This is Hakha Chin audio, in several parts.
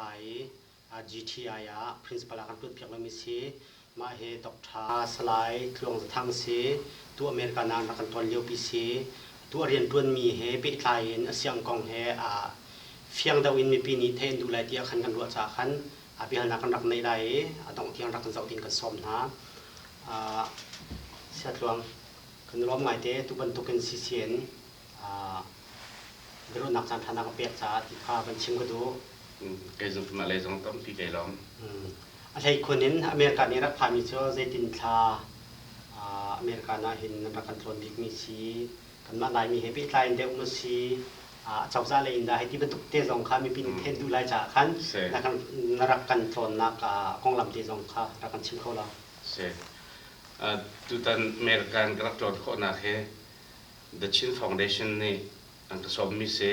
Hakha i GTI ah principal ah kan ṭuanpiak lomi si. Mah hi Dr. Salai Tluang Za Thang si. Tu America na rak kan ṭuan liopi si. Tu a rianṭuanmi he pehtlai in a siang kong he fiang deuh in mipi nih theih an duh lai tiah khan kan ruah caah khan biahalnak kan rak neih lai i a dongh tiang rak kan zoh ding kan sawm hna. Saya Tluang, kan i lawm ngaite tu bantukin CCN biaruahnak caan ṭha na ka pek caah ti kha van chim ka duh. Kei zong mah lei zong tampi kai lawm. A hleikhun in America nih rak phami cu zeitin thla America na hin nan rak kan tlawn bikmi si kanmah Laimi he pehtlai in deuh maw si acozah lei in dah hei ti bantuk te zong kha mipi nih theih duh lai caah khan na rak kan tlawnnak konglam te zong kha rak kan chim kho lo. Si. Tutan American ka rak tlawn khawhnak hi The Chin Foundation nih an ka sawmmi si.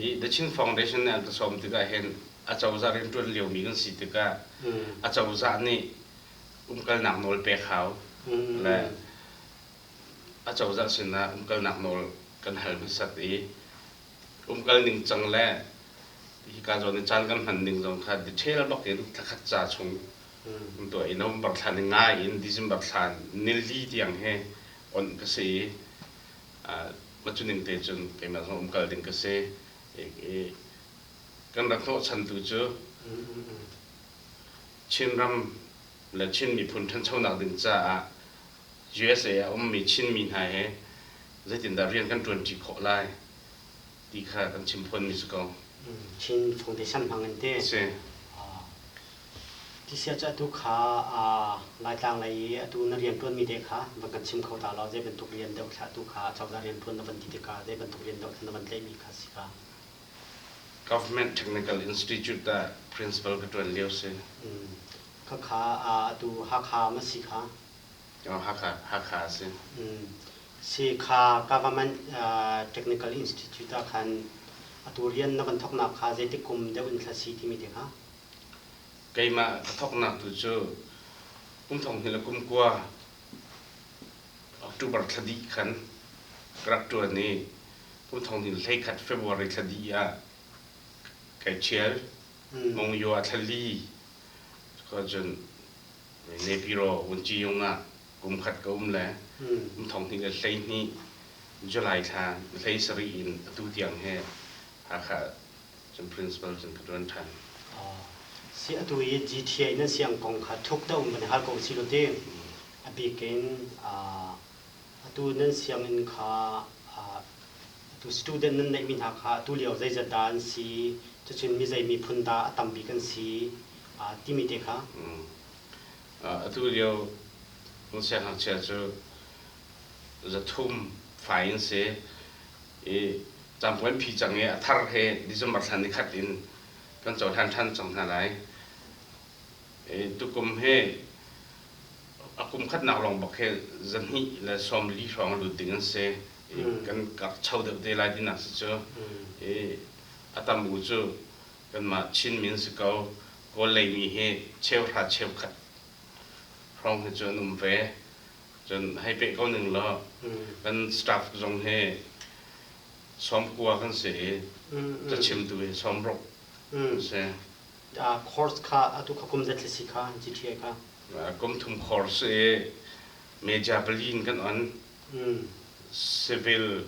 I The Chin Foundation nih an ka sawm tikah hin acozah rianṭuan liomi kan si tikah acozah nih umkalnak nawl pek hau le acozah sinah umkalnak nawl kan hal hmasat i umkal ningcang le hika zawn i caan kan hman ning zong kha detail bak in thlakhat ca chung kan tuah i November thla ni nga in December thla nili tiang hi onh ka si i mah cu ning te cun keimah zong umkal ding ka si i kan rak hnawhchantu cu Chinram le Chin miphun ṭhanchonak ding caah USA ah a ummi Chinmi hna he zeitindah rian kan ṭuanṭi khawh lai ti kha kan chimphuanmi si ko. Chin Foundation hmang in ti. Si. Tisia cu atu kha Laitlang lei i atu na rianṭuanmi te kha van kan chim kho ta law zei bantuk rian deuh thla atu kha acozah rianṭuan na van ti tikah zei bantuk rian deuh thla na van tlaihmi kha si ka. Government Technical Institute ah principal ka ṭuan lio si. Khakha atu Hakha ma si kha? Hakha, Hakha a si. Si kha Government Technical Institute ah khan atu rian na van thawknak kha zeitik kum deuh in thla si timi te kha? Keimah ka thawknak tu cu kum thong hnih le kum kua October thla dih khan ka rak ṭuan i kum thong hnih le 11 February thla dih ah kai ṭhial. Mongyo ah thla li cun Nepiro Vunci-yung ah kum khat ka um le kum thong hnih le 12 July thla 17 in atu tiang hi Hakha cun principal cun ka ṭuan ṭhan. Si atu i GTA nan siang kong kha thuk deuh in van hal ko si lo ti. A bik in atu nan sianginn kha atu student nan neihmi hna kha atu lio zeizat dah an si, cucun mi zei miphun dah a tam bik an si timi te kha. Atu lio siangngakchia cu 300 fai an si i caampuai an phi cang i a thar he December thla nikhat in kan cohlan ṭhan cang hna lai. I tukum hi a kum khatnak lawng bak hi 240 hrawng a lut ding an si. I kan karhcho deuh te lai tinak si cu. I a tam u cu kanmah Chinmi an si ko. Kawl leimi hi cheuhra cheukhat hrawng hi cu an um ve. Cun hei peh ko ning law kan staff zong hi 90 kan si i cachimtu hi 60 kan si. Course kha atu kha kum zeithla si kha GTA kha? Kum thum course i major pali in kan on. Civil,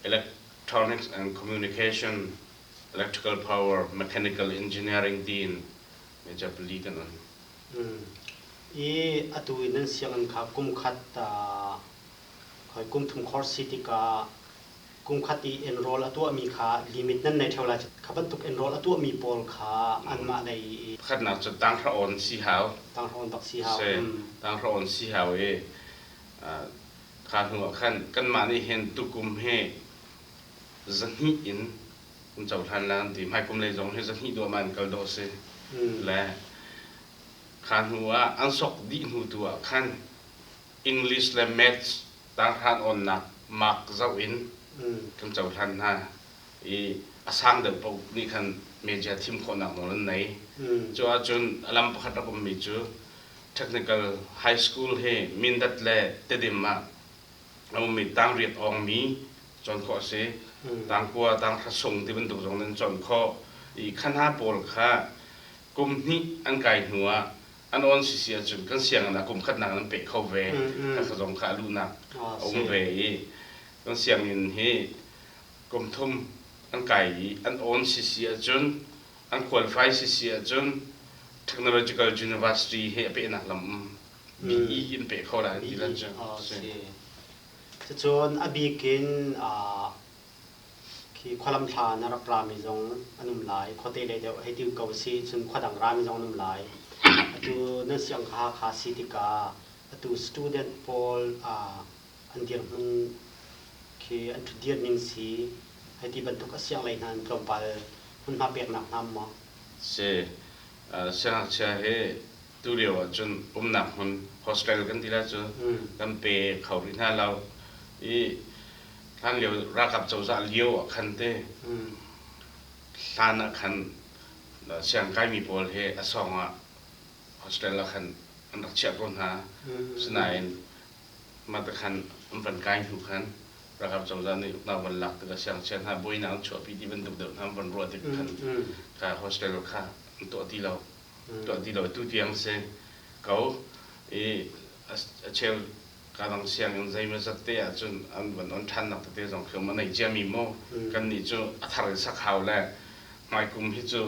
Electronics and Communication, Electrical Power, Mechanical Engineering tiin major pali kan on. I atu i nan sianginn kha kum khat kum thum course si tikah kum khat i enroll a tuahmi kha limit nan nei ṭheo lai. Kha bantuk enroll a tuahmi pawl kha anmah lei i Pakhatnak cu tanghra awn si hau. Tanghra awn bak si hau. Si, tanghra awn si hau i kha hnu ah khan kanmah nih hin tukum hi 200 in kan cohlan la an ti. Hmaikum lei zong hi 200 duahmah in kal dawh a si. Le kha hnu ah an sok dih hnu tu ah khan English le Maths tanghran awnnak mark zoh in kan cohlan hna i a sang deuh paoh nih khan major thim khawhnak nawl an nei. Cu ahcun a lam pakhat rak ummi cu technical high school hi Mindat le Tedim ah a ummi tangriat awngmi cawn khawh a si. Tangkua, tanghra sung ti bantuk zong nan cawn khawh. I kha hna pawl kha Kum hnih an kai hnu ah an awn sisi ahcun kan sianginn ah kum khatnak an peh kho ve. Kha zong kha a luhnak a um ve i kan sianginn hi kum thum an kai i an awn sisi ahcun an qualify sisi ahcun Technological University he a pehnak lam um BE in peh kho lai an ti lan cu. Cucun a bik in Khi khualam thla na rak rami zong an um lai. Khuate lei deuh hei ti ko sih, cun khuadang rami zong an um lai. Atu nan siang kha Hakha si tikah atu student pawl an dirhmun khi an ṭhutdir ning si hei ti bantuk a siang lei hna in tlawmpal hmunhma peknak hna maw? Si. Siangngakchia hi tulio ahcun umnak hmun hostel kan ti lai cu kan pe kho rih hna lo i Hlanlio ralkap cozah lio ah khan te hlan ah khan siangkaimi pawl hi a sawng ah hostel ah khan an rak chiah ko hna. Sinain mah te khan an van kai hnu khan ralkap cozah nih uknak van lak tikah siangchia hna buainak an chuahpi ti bantuk deuh hna an van ruah tik khan kha hostel kha an tuah ti lo. Tuah ti lo tu tiang si ko i a cheu Kadang sianginn zeimawzat te ahcun an van on ṭhannak tete zong khi um a nei ciami mu. Kannih cu a thar in sak hau le hmaikum hi cu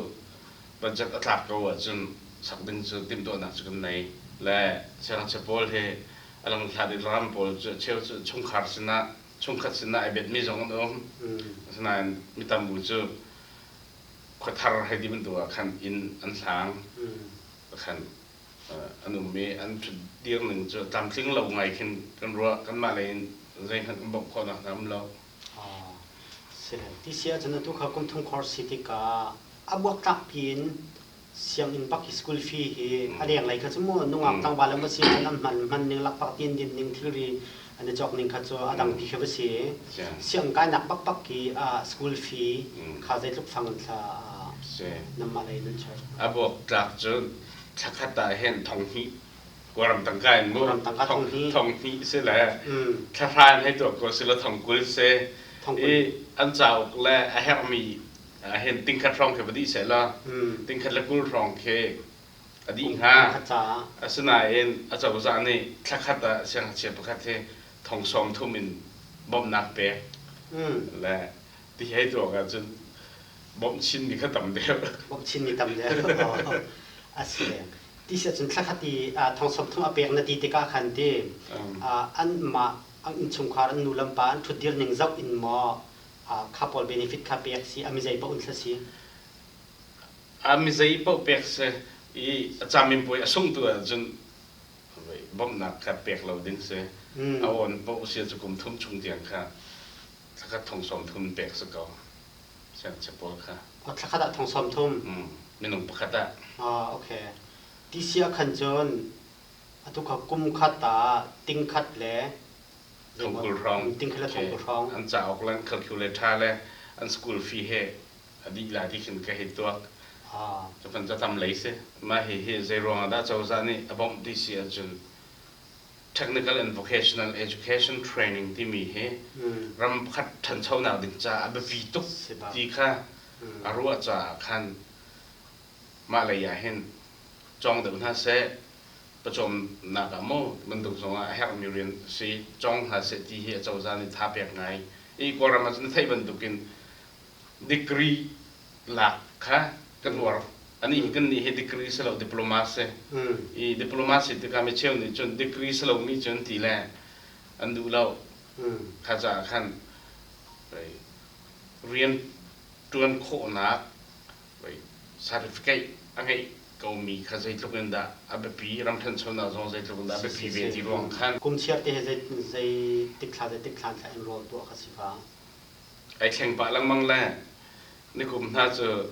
budget a tlak ko ahcun sak ding cu timhtuahnak cu kan nei. Le siangngakchia pawl hi a langhlat i ram pawl cu a cheu cu chungkhar sinah chungkhat sinah ai betmi zong an um. Asinain mi tam u cu khuathar hei ti bantuk ah khan inn an hlang. Khan an um i an dir ning cu tlamtling lo ngai khin kan ruah. Kanmah lei in zeihmanh kan bawmh khawhnak hna um lo. Ti si ahcun atu kha kum thum course si tikah a buaktlak piin sianginn bak hi school fee hi a lenglei kha cu mu nungak tlangval an va si cun an hman hman ning lakpak tin din ning thilri an i cawk ning kha cu a dang pi kha va si. Sianginn kainak bakbak hi school fee kha zeitluk fang in thla nanmah lei nan charge? A buaktlak cu thlakhat ah hin 2000 Kawlram tangka in mu Kawlram tangka 2000. 2000 si le thlahra in hei tuak ko si la 40,000 si i an cauk le a herhmi hin tingkhat hrawng khi va dih seh la tingkhat le 20 hrawng khi a dih hnga. Asinain a cozah nih thlakhat ah siangngakchia pakhat hi 30,000 in bawmhnak pek le ti hei tuak ahcun bawmh chinmi kha tam deuh. Bawmh chinmi tam deuh. A si. Ti si ahcun thlakhat i 30,000 a pek na ti tikah khan ti anmah an innchungkhar an nu le pa an ṭhutdir ning zoh in maw kha pawl benefit kha pek si a mizei paoh in thla si? A mizei paoh pek si i a caminpuai a sungtu ahcun bawmhnak kha pek lo ding si. A awn paoh si cu kum thum chung tiang kha thlakhat 30,000 pek si ko. Siangngakchia pawl kha. Thlakhat ah 30,000? Minung pakhat ah. Ah, okay. Ti si ah khan cun atu kha kum khat ah tingkhat le 20,000 hrawng. Tingkhat le 20,000 hrawng. An cauk le an calculator le an school fee he a dih lai ti khin ka hei tuak. Cu kan tam lei si. Mah hi hi zei ruang ah dah cozah nih a bawmh ti si ahcun technical and vocational education training timi hi ram pakhat ṭhanchonak ding caah a biapi tuk ti kha a ruah caah khan mah lei ah hin cawng deuh hna seh, pawcawmnak ah maw bantuk zongah a herhmi rian si cawng hna seh ti hi a cozah nih tha pek ngai. I Kawlram ah cun theih bantukin degree lak kha kan uar. Anih hi kan nih hi degree si lo diploma si. I diploma si tikah mi cheu nih cun degree si lomi cun ti le an duh lo. Kha caah khan rian ṭuan khawhnak certificate a ngeih komi kha zeitluk in dah a biapi, ram ṭhanchonak zong zeitluk in dah a biapi ve ti ruang khan. Kum chiar te he zei tik thla zei tik thla thla enroll tuah kha si fa? Ai thleng pah lengmang le nikum hna cu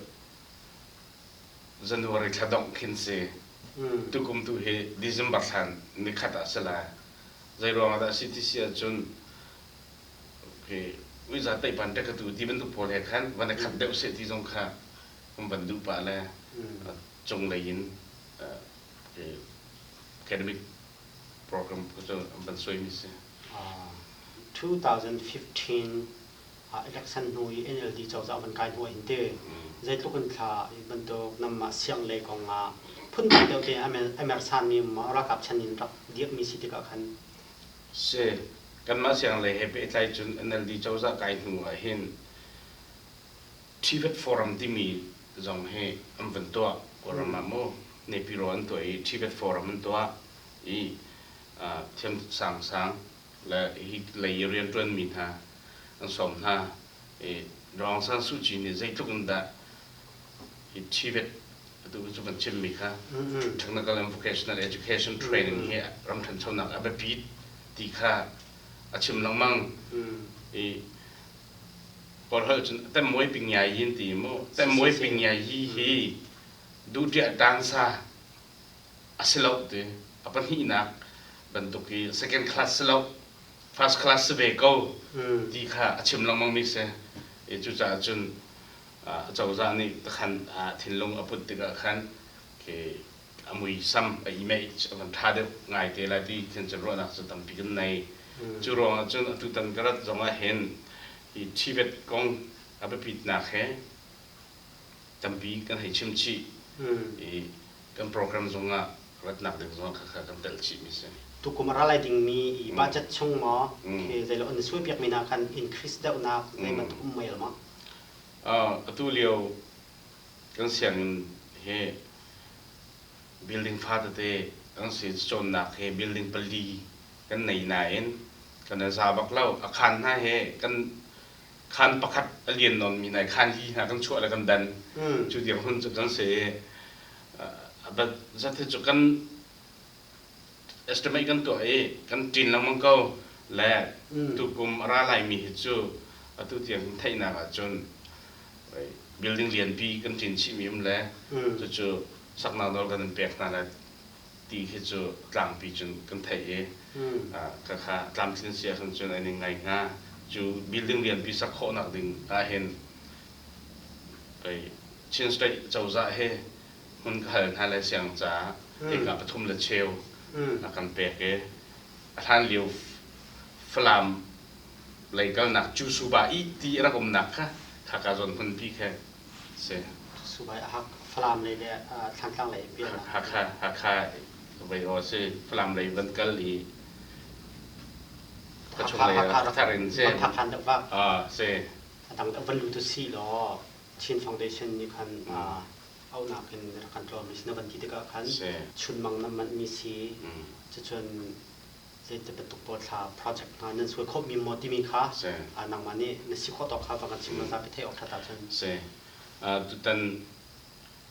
January thla dongh khin si. Tukum tu hi December thla nikhat ah si lai. Zei ruang ah dah si ti si ahcun uiza teipan ṭek tu ti bantuk pawl he khan van i khat deuh seh ti zong kha kan van duh pah le cunglei in academic program cu an van suaimi si. 2015. Election hnu i NLD cozah van kai hnu ah hin te zeitluk in thla hi bantuk nanmah siang lei kong ah phundang deuh te amersan mi ralkap chan in rak dirhmi si tikah khan? Si, kanmah siang lei he pehtlai cun NLD cozah kai hnu ah hin TVET Forum timi zong hi an van tuah. Kawlram ah mu Naypyidaw an tuah i TVET Forum an tuah i thiam sangsang le hi lei i rianṭuanmi hna an sawm hna i Daw Aung San Suu Kyi nih zeitluk in dah hi TVET atu cu kan chimmi kha Technical and Vocational Education Training hi ram ṭhanchonak a biapi ti kha a chim lengmang i Kawlholh cun temmuai pingyayi an ti mu. Temmuai pingyayi hi duhṭiah ṭaansa a si lo ti. A pahnihnak bantuk i second class si lo, first class si ve ko ti kha a chim lengmang mi si. I cucaah cun acozah nih takhan thinlung a put tikah khan khi a muisam a image a van ṭha deuh ngai te lai ti khin cun ruahnak cu tampi kan nei. Cu ruangah cun atutan ka rat zongah hin hi TVET kong a biapitnak he tampi kan hei chim chih i kan program zongah ratnak ding zongah khakha kan telh chihmi si. Tukum a ra lai dingmi i budget chung maw khi zeilo an suaipiakmi hna khan increase deuhnak zei bantuk um mel maw? Atu lio kan sianginn hi building fa tete kan si cawnnak hi building pali kan nei nain kan i za bak lo. A khaan hna he kan khaan pakhat a lian nawnmi hna khaan li hna kan chuah le kan dan. Cu dirhmun cu kan si i zat hi cu kan estimate kan tuah i kan ṭin lengmang ko le tukum a ra laimi hi cu atu tiang theihnak ahcun building lianpi kan ṭin chihmi um le cucu saknak nawl kan in pek hna lai ti khi cu tlangpi cun kan theih i khakha tlamtlin si ahcun cun an in ngai hnga. Cu building lianpi sak khawhnak ding ahhin Chin State cozah he hmun ka hal hna le siang caah eka pathum le cheu a kan pek i a hlan lio Falam lei kalnak Cusuba i ti a rak umnak kha khaka zawn hmunpi kha si. Cusuba Falam lei le Thlantlang lei pialnak. Hakha Hakha vei aw si Falam lei van kal i kachung lei ah thar in si. Hakha deuh vak. Ah si. A dang deuh van lut si law Chin Foundation nih khan auhnak in rak kan tlawm mi si na van ti tikah khan chunmang na manh mi si cucun zeiti bantuk pawl thla project hna nan suai khawh mi maw timi kha nangmah nih na si khawh tawk kha va kan chim zapi theih awk ṭhat ahcun. Si. Tutan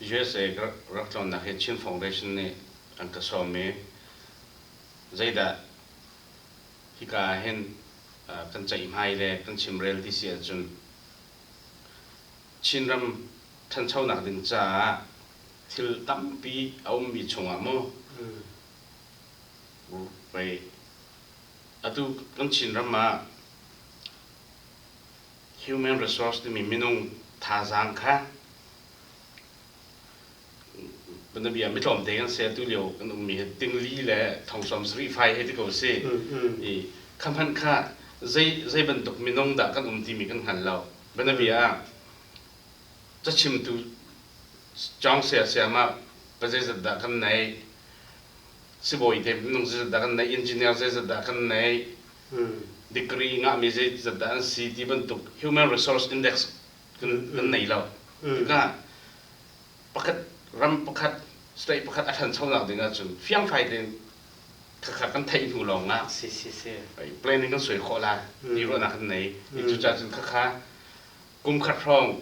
USA rak tlawnnak hi Chin Foundation nih an ka sawm i zeidah hika ah hin kan ceihmai le kan chimrel ti si ahcun Chinram ṭhanchonak ding caah thil tampi a ummi chungah mu pei atu kan Chinram ah human resource timi minung thazaang kha bianabia mi tlawmte kan si atu lio kan ummi hi tingli le thongsawm sarih fai hei ti ko si i kha hmanh kha zei zei bantuk minung dah kan um timi kan hngal lo. Bianabia ah cachimtu cawng siasiam ah pa zeizat dah kan nei, sibawi te minung zeizat dah kan nei, engineer zeizat dah kan nei, degree ngahmi zeizat dah an si ti bantuk human resource index kan nei lo. Tikah pakhat ram pakhat state pakhat a ṭhanchonak ding ahcun fiangfai tein khakha kan theih hnu lawng ah si si si planning kan suai khawh la ti ruahnak kan nei. Cucaah cun khakha kum khat hrawng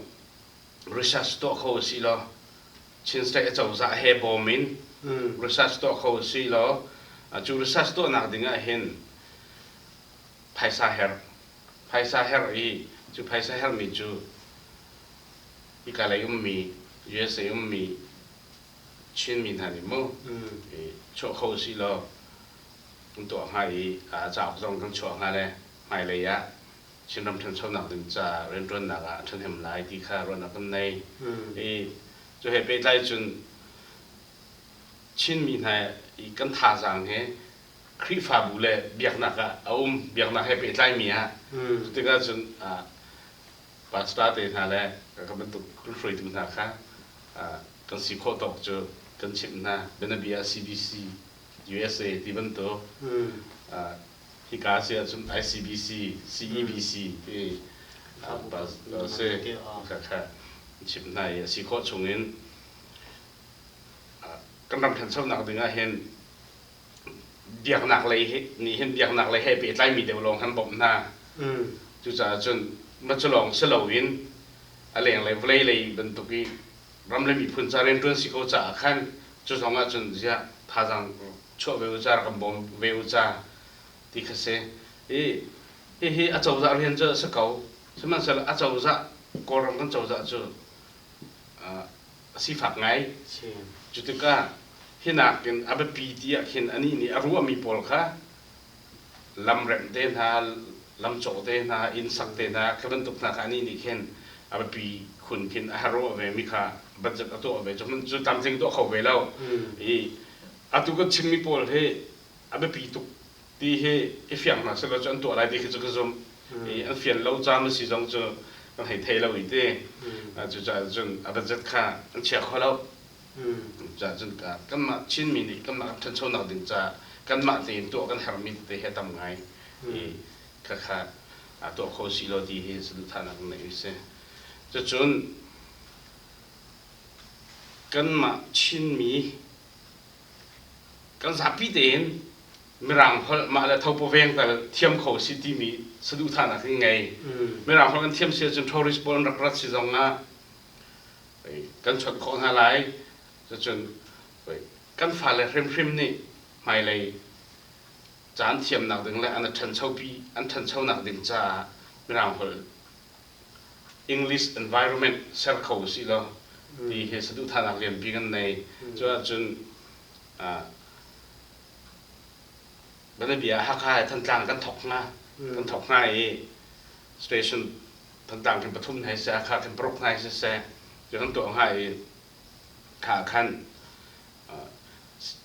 research tuah kho si law Chin State acozah he bawm in research tuah kho si law cu research tuahnak ding ah hin phaisa herh phaisa herh i cu phaisa herhmi cu hika lei ummi USA ummi Chinmi hna nih mu chuah kho si law kan tuah hnga i cauk zong kan chuah hnga le hmailei ah Chinram ṭhanchonak ding ca rianṭuannak ah a ṭhahnem lai ti kha ruahnak kan nei. I cu he pehtlai cun Chinmi hna i kan thazaang hi Khrihfabu le biaknak ah a um, biaknak he pehtlaimi ah. Cu tikah cun. Pastor te hna le ka bantuk kan hruaitu hna kha kan si khawh tawk cu kan chimh hna. Bianabia CBC USA ti bantuk hika si ahcun ICBC, CEBC ti si kha kha chimh hna i a si khawh chungin kan ram ṭhanchonak ding ah hin biaknak lei nih hin biaknak lei he pehtlaimi deuh lawng kan bawmh hna. Cucaah cun mah cu lawng si loin a lenglei vawlei lei bantuk i ram le miphun ca rianṭuan si ko caah khan cu zong ah cun ziah thazaang chuah ve u ca rak kan bawm ve u ca ti kha si. I hihi a cozah rian cu a si ko. Sihmanhsehlaw a cozah Kawlram kan cozah cu a sifak ngai. Cu tikah hi nakin a biapi ti ah khin anih nih a ruahmi pawl kha lam remh te hna, lam cawh te hna, inn sak te hna, khi bantuk hna kha anih nih khin a biapi khun khin a ruah ve mi kha budget a tuah ve. Cu cu tlamtling tuah kho ve lo. I atu kan chimmi pawl hi a biapi tuk ti hi i fiang hna selaw cu an tuah lai ti khi cu ka zumh. I an fian lo caan a si zong cu kan hei thei lo i ti. Cucaah cun a budget kha an chia kho lo. Cucaah cun kanmah Chinmi nih kanmah kan ṭhanchonak ding caah kanmah tein tuah kan herhmi tete hi a tam ngai. I khakha tuah kho si law ti hi saduhthahnak kan neih mi si. Cucun kanmah Chinmi kan zapi tein Mirang holh mah le thopo veng tal thiam kho si timi saduhthahnak kan ngei. Mirang holh kan thiam si ahcun tourist pawl an rak rat si zong ah kan chawnh khawh hna lai. Cucun kan fale hrimhrim nih hmailei caan thiamnak ding le an ṭhanchopi an ṭhanchonak ding caah Mirang holh English environment ser kho usih law ti hi saduhthahnak lianpi kan nei. Cu ahcun Bianabia Hakha he Thantlang kan thok hna. Kan thok hna i station Thantlang khin pathum hna seh, Hakha khin paruk hna siseh, cu kan tuah hnga i kha khan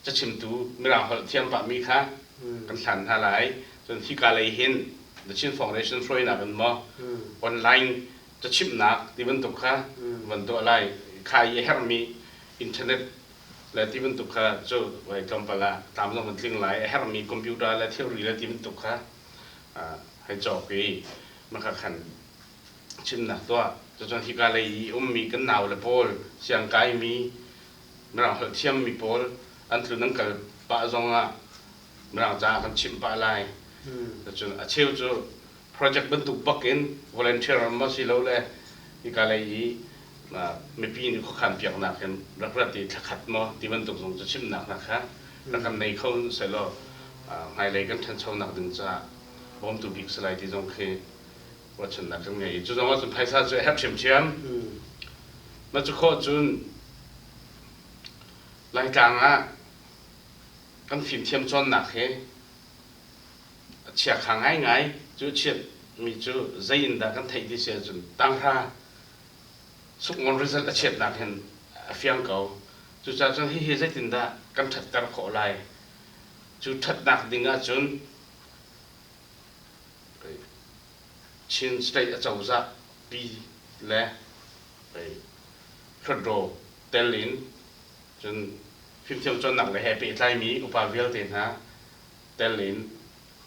cachimtu Mirang holh thiam pahmi kha kan hlan hna lai. Cun hika lei hin The Chin Foundation hruainak in maw online cachimhnak ti bantuk kha van tuah lai. Kha i a herhmi internet le ti bantuk kha cu vai tlawmpal ah tlam zong kan tling lai. A herhmi computer le thilri le ti bantuk kha hei cawk i maka khan chimnak tuah. Cucun hika lei i ummi kan nau le pawl siangkaimi Mirang holh thiammi pawl an tlun an kal pah zongah Mirang ca kan chimh pah lai. Cun a cheu cu project bantuk bak in volunteer ma si lo le hika lei i mipi nih khuakhan piaknak in rak rat i thlakhat maw ti bantuk zong cu chimnak hna kha rak kan nei kho sehlaw hmailei kan ṭhanchonak ding caah bawmtu bik si lai ti zong khi ruahchannak kan ngei i cu zong ahcun phaisa cu a herh ṭhiamṭhiam. Mah cu khawh cun Laitlang ah kan fimthiam cawnnak hi a chiakha ngaingai. Cu a chiatmi cu zei in dah kan theih ti si ahcun tanghra sukngon result a chiatnak hin a fiang ko. Cucaah cun hihi zeitindah kan ṭhatter khawh lai? Cu ṭhatnak ding ahcun Chin State acozah pi le Hluttaw tel in cun fimthiam cawnnak lei he pehtlaimi upa vialte hna tel in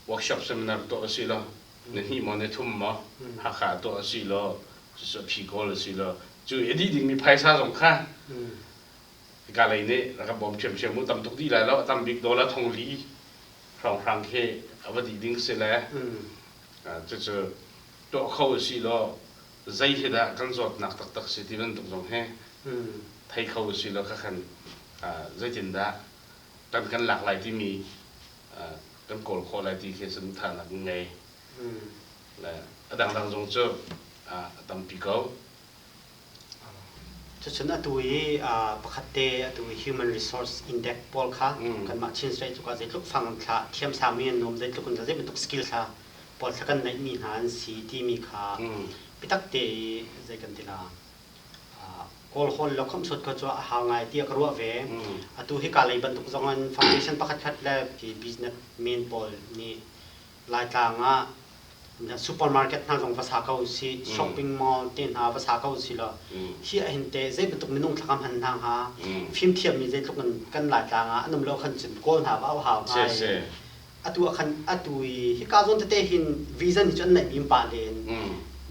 workshop seminar tuah usih law ni hnih maw ni thum maw Hakha ah tuah usih law cucu a phi kawl usih law cu i a dih dingmi phaisa zong kha hika lei nih rak kan bawm ṭhiamṭhiam u tam tuk dih lai lo a tam bik dollar thong li hrawnghrang khi a va dih ding si le cucu tuah kho usih law zei hi dah kan zawtnak taktak si ti bantuk zong hi thei kho usih law khakhan zeitindah kan kan lak lai timi kan kawl khawh lai ti khi saduhthahnak kan ngei. Le a dangdang zong cu a tampi ko. Cucun atu i pakhat te atu i human resource index pawl kha kanmah Chin State cu zeitluk fang thla thiamsangmi an um zeitluk in zei bantuk skill thla pawl thla kan neihmi hna an si timi kha biatak te i zei kan ti la Kawl hawl le khomhsuat kha cu a hau ngai tiah ka ruah ve. Atu hi ka lei bantuk zong in foundation pakhat khat le business men pawl nih Laitlang ah Supermarket hna zong va sa ko usih, shopping mall te hna va sa ko usih law hi ahhin teh zei bantuk minung thlakam han hna hnga, fimthiammi zeitluk in kan Laitlang ah an um lo khan cun Kawl hna va auh hau hnga i atu ah khan atu i hika zawn tete hin vision hi cu an neihmi pah len.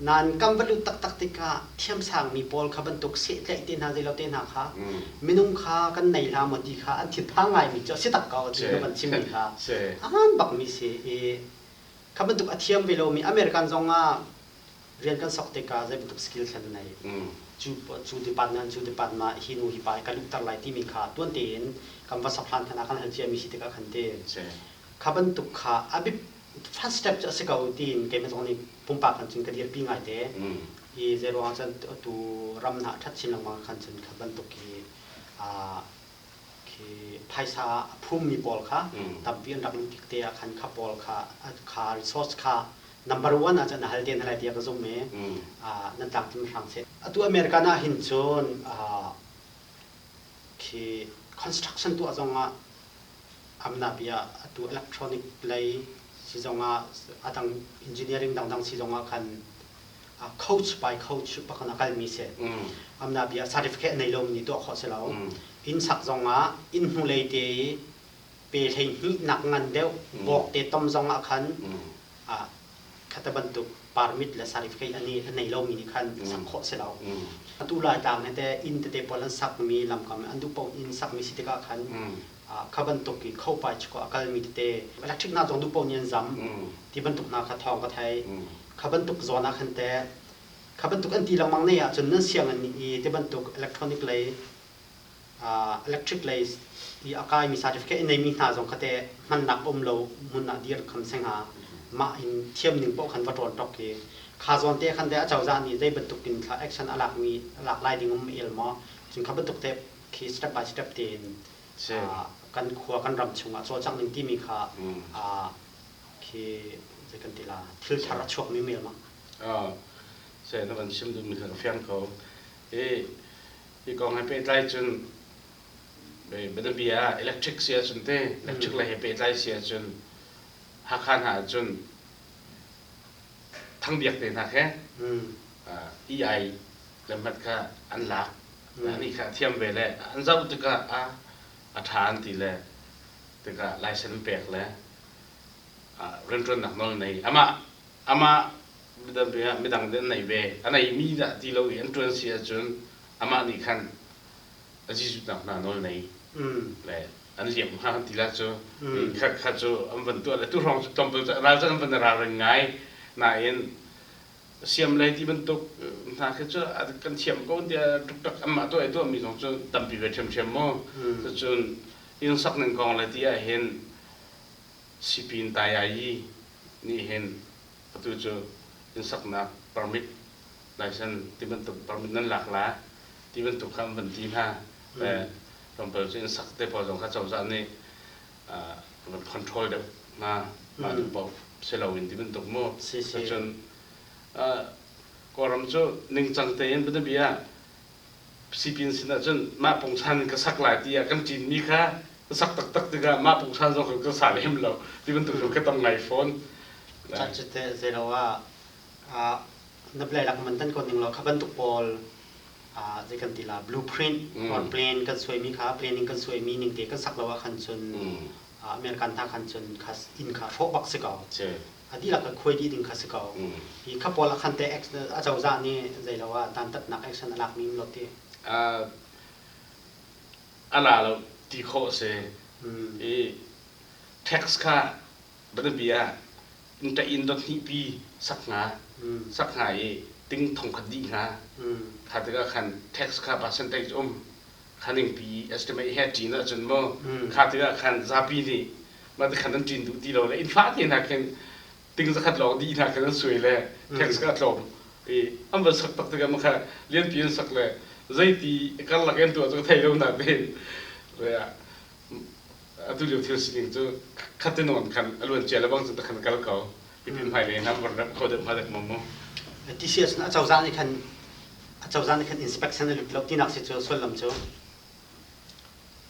Nain kan va lut taktak tikah thiamsangmi pawl kha bantuk sehtlaih te hna zeilo te hna kha minung kha kan nei hlah maw ti kha an thinphang ngaimi cu a si tak ko atu na van chimmi kha a hmaan bakmi si i Kha bantuk a thiam ve lomi American zong ah rian kan sok tikah zei bantuk skill thlen nei. Cu cu department cu department hi nu hi pa hi ka luhter lai timi kha tuan tein kan va sok hlan khan ah kan hal ciami si tikah khan ti. Kha bantuk kha a bit first step cu a si ko tiin keimah zong nih pumpak kan cun ka dirpi ngai te. I zei ruangah cun tu ram hna a ṭhat chin lengmang khan cun kha bantuk hi Khi phaisa a phummi pawl kha tampi an rak luh tik te ah khan kha pawl kha kha resource kha number one ah cun a hal te hna lai tiah ka zumh i nan tlangtling hram seh. Atu American ah hin cun khi construction tuah zong ah amna bia atu electronic lei si zong ah adang engineering dangdang si zong ah khan coach by coach pakhat a kalmi si. Amna bia certificate nei lomi nih tuah khawh si lo. Inn sak zong ah inn hnulei te i pe 12 nak ngan deuh bawk te tom zong ah khan khata bantuk permit le certificate ani a nei lomi nih khan sak khawh si lo. Atu Laitlang he te inn tete pawl an sakmi lamkam an duh paoh inn sakmi si tikah khan kha bantuk i khopai chuko a kalmi tete electric hna zong duh paoh nih an zam ti bantuk hna kha thawng ka thei. Kha bantuk zawn ah khan teh kha bantuk an ti lengmang ne ahcun nan sianginn i ti bantuk electronic lei electric lei i a kaimi certificate a neimi hna zong kha teh hmannak um lo hmun ah dir kham se hnga. Mah in thiam ning paoh khan va ṭawn ṭok i kha zawn te khan teh acozah nih zei bantuk in thla action a lakmi a lak lai ding um el maw? Cun kha bantuk te khi step by step tein kan khua kan ram chungah cawlcangh ning timi kha khi zei kan ti la thil thar a chuakmi mel ma? Se na van chim duhmi kha ka fiang ko. Hi hi kong he pehtlai cun bianabia ah electric si ahcun te electric lei he pehtlai si ahcun Hakha hna ahcun Thangbiak te hna khe EI le hmat kha an lak. Anih kha a thiam ve le an zoh tikah a a ṭha an ti le tikah license pek le rianṭuannak nawl nei amah amah midang nih an nei ve a neimi dah ti lo i an ṭuan si ahcun amah nih khan a zizutnak hna nawl nei le an liam hnga kan ti la cu kha kha cu an van tuah le tu hrawng cu tlawmpal ral cu an van ralring ngai nain siam lei ti bantuk hna khi cu kan thiam ko tiah ṭukṭak anmah tuah i tuahmi zong cu tampi ve ṭhiamṭhiam mu cucun inn sak ning kong le ti ah hin Sipin Tayayi nih hin atu cu innsaknak permit license ti bantuk permit nan lak la ti bantuk kha an van ti hna. Le tlawmpal cu innsak te pawl zong kha cozah nih van control deuh hna mah duh paoh si loin ti bantuk mu. Cun Kawlram cu ningcang tein bianabia Sipin sin ahcun mah pungsan in ka sak lai tiah kan ṭinmi kha ka sak taktak tikah mah pungsan zong khan ka sa lem lo ti bantuk zong ka tam ngai fawn. Chan cu teh zeilo ah na blai lak man tan ko ning law kha bantuk pawl zei kan ti la blueprint or plan kan suaimi kha planning kan suaimi ning te kan sak lo ah khan cun American hna khan cun kha inn kha hrawh bak si ko. A dihlak ka khuai dih ding kha si ko. Hi kha pawl ah khan te acozah nih zeilo ah dantatnak action a lak mi lo ti. A la lo ti khawh si. I tax kha bianabi ah inn dot hnih pi sak hnga sak hnga i ting thong khat dih hnga. Kha tikah khan tax kha percentage um kha ningpi estimate he ṭin ahcun mu kha tikah khan zapi nih mah ti khan an ṭin duh ti lo le inn fah te hna khin ting zakhat lawng dih hna khin an suai le tax kha a tlawm i an van sak tak tikah mah kha lianpi an sak le zeiti karlak in tuah cu ka thei lo na tein atu lio thil sining cu khat nawn khan a luan cia le bang cun khan kal ko pipin hmailei nam var rep kho deuh hma dek mo mu TCS na acozah nih khan acozah nih khan inspection a lut lo tinak si cu sullam cu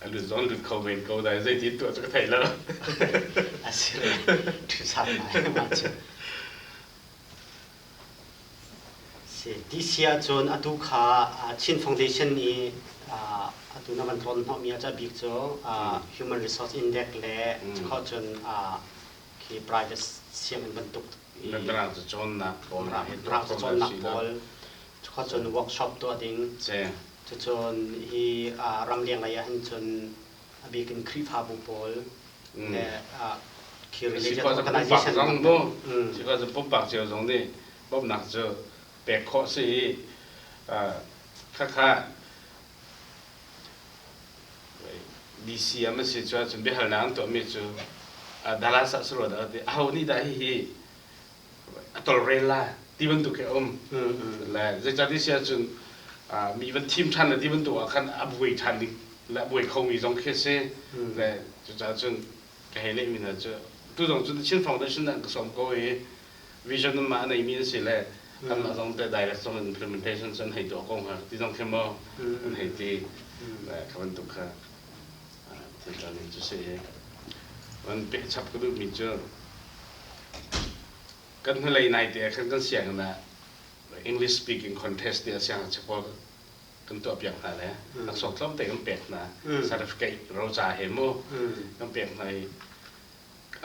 a lut zong lut kho men ko dai zeitin tuah cu ka thei lo a si re thu san ngai ma cu. Si ti si ahcun atu kha Chin Foundation i atu na van tlawn hnawhmi ah bik cu Human Resource Index le cukhawh cun khi private sianginn bantuk Mirang cacawnnak pawl Mirang cacawnnak pawl cukhawh cun workshop tuah ding. Cucun hi ramleng lei ah hin cun a bik in Khrihfabu pawl le khi religious organization zong mu pumpak cio zong nih bawmhnak cu pek khawh si i khakha DC am si cu ahcun biahalnak an tuahmi cu Dallas ah si rua dah ti aho nih dah hihi a tolrel la ti bantuk khi a um le zeicahti si ahcun mi van thim ṭhan le ti bantuk ah khan a buai ṭhan ding le a buai khomi zong khi a si le cucaah cun ka hei lehmi hna cu tu zong cu Chin Foundation an ka sawm ko i vision mah a neimi an si le anmah zong te direct zong implementation cu an hei tuah ko hnga ti zong khi maw an hei ti le kha bantuk kha thil ning cu si van peh chap ka duhmi cu kan hnulei nai te ah khan kan sianginn ah English speaking contest ti ah siangngakchia pawl kan tuahpiak hna le laksawng tlawmte kan pek hna certificate roca he mu kan pek hna i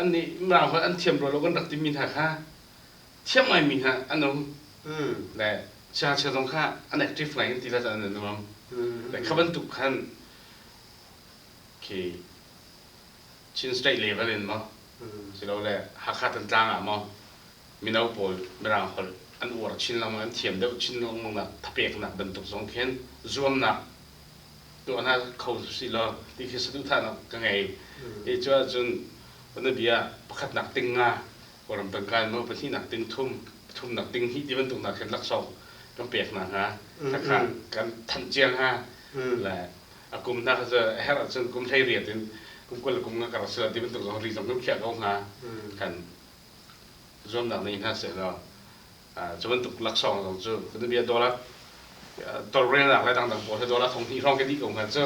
annih mirang holh an thiam rua lo kan rak timi hna kha thiam ngaimi hna an um le siangngakchia zong kha an active ngai in ti la an nuam le kha bantuk khan khi Chin State level in maw silole Hakha Thantlang ah maw mino pawl Mirang holh an uar chin lengmang an thiam deuh chin lengmang nak thapeknak bantuk zong khin zuamnak tuah hna kho si law ti khi saduhthahnak ka ngei. Hi cu ahcun bia pakhatnak ting nga Kawlram tangka in maw pahnihnak ting thum pathumnak ting hnih ti bantuk hna khin laksawng kan pek hna hnga khakha kan thanh cia hnga le a kum hna kha cu a herh ahcun kum 18 in kum 20 le kum nga kar a si ti bantuk zong ri zong kan khiah ko hnga kan zuamnak nei hna sehlaw cu bantuk laksawng zong cu kan bia dollar tolrelnak le dangdang pawl he dollar thong hnih hrawng ka dih ko hnga cu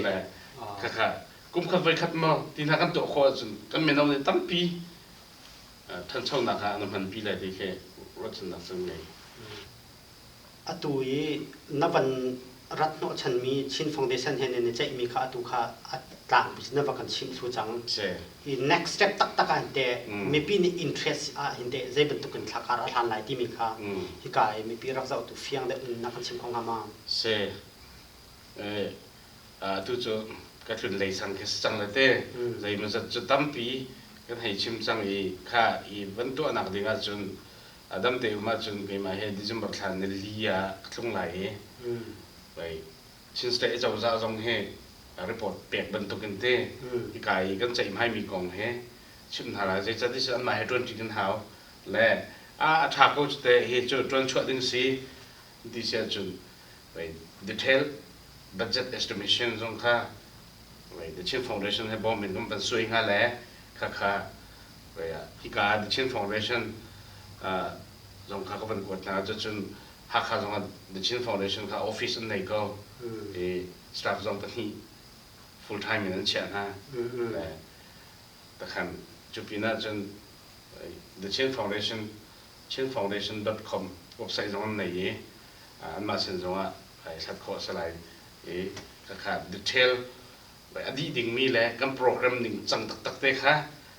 le khakha kum khat voi khat maw ti hna kan tuah khawh ahcun kan mino nih tampi thanchonak ah an hmanpi lai ti khi ruahchannak cu ngei. Atu i na van rat hnawhchanmi Chin Foundation he nan i ceihmi kha atu kha a tlangpi na va kan chimh thlu cang. Hi next step taktak ah hin teh mipi nih interest ah hin teh zei bantuk in thlakar a hlan lai timi kha hika i mipi rak zohtu fiang deuh in na kan chim kho hnga ma? Si. Atu cu ka tlun lei sang khi si cang le te zeimawzat cu tampi kan hei chim cang i kha i van tuahnak ding ahcun a dam te um ahcun keimah he December thla ni li ah ka tlung lai i pei Chin State cozah zong hi report pek bantuk in te hika i kan ceihmai mi kong he chimh hna lai zeicahti cu anmah he ṭuanṭi kan hau le a a ṭha ko cu te hi cu ṭuan chuah ding si ti si ahcun pei detail budget estimation zong kha the Chin Foundation he bawm in kan van suai hnga le khakha hika The Chin Foundation zong kha ka van kuat hna. Cucun Hakha zong ah The Chin Foundation kha office an nei ko. I staff zong pahnih full time in an chiah hna. Le takhan cu pin ah cun The Chin Foundation chinfoundation.com website zong an nei i anmah sin zong ah hlat khawh a si lai i khakha detail a dih dingmi le kan program ning cang taktak te kha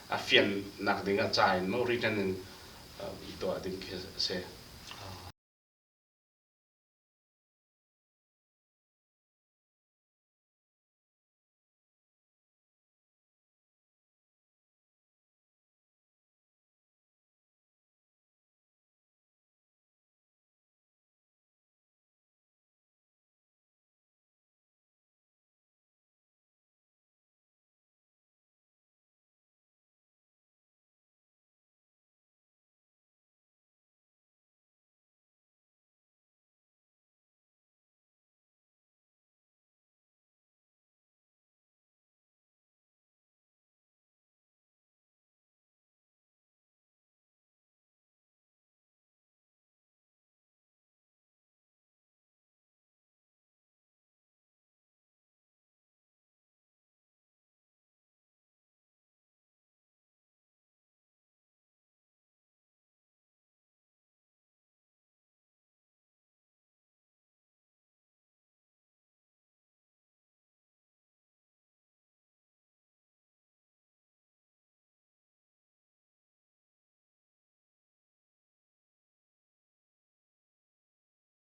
a fiannak ding ah ca in maw written in tuah ding khi a si.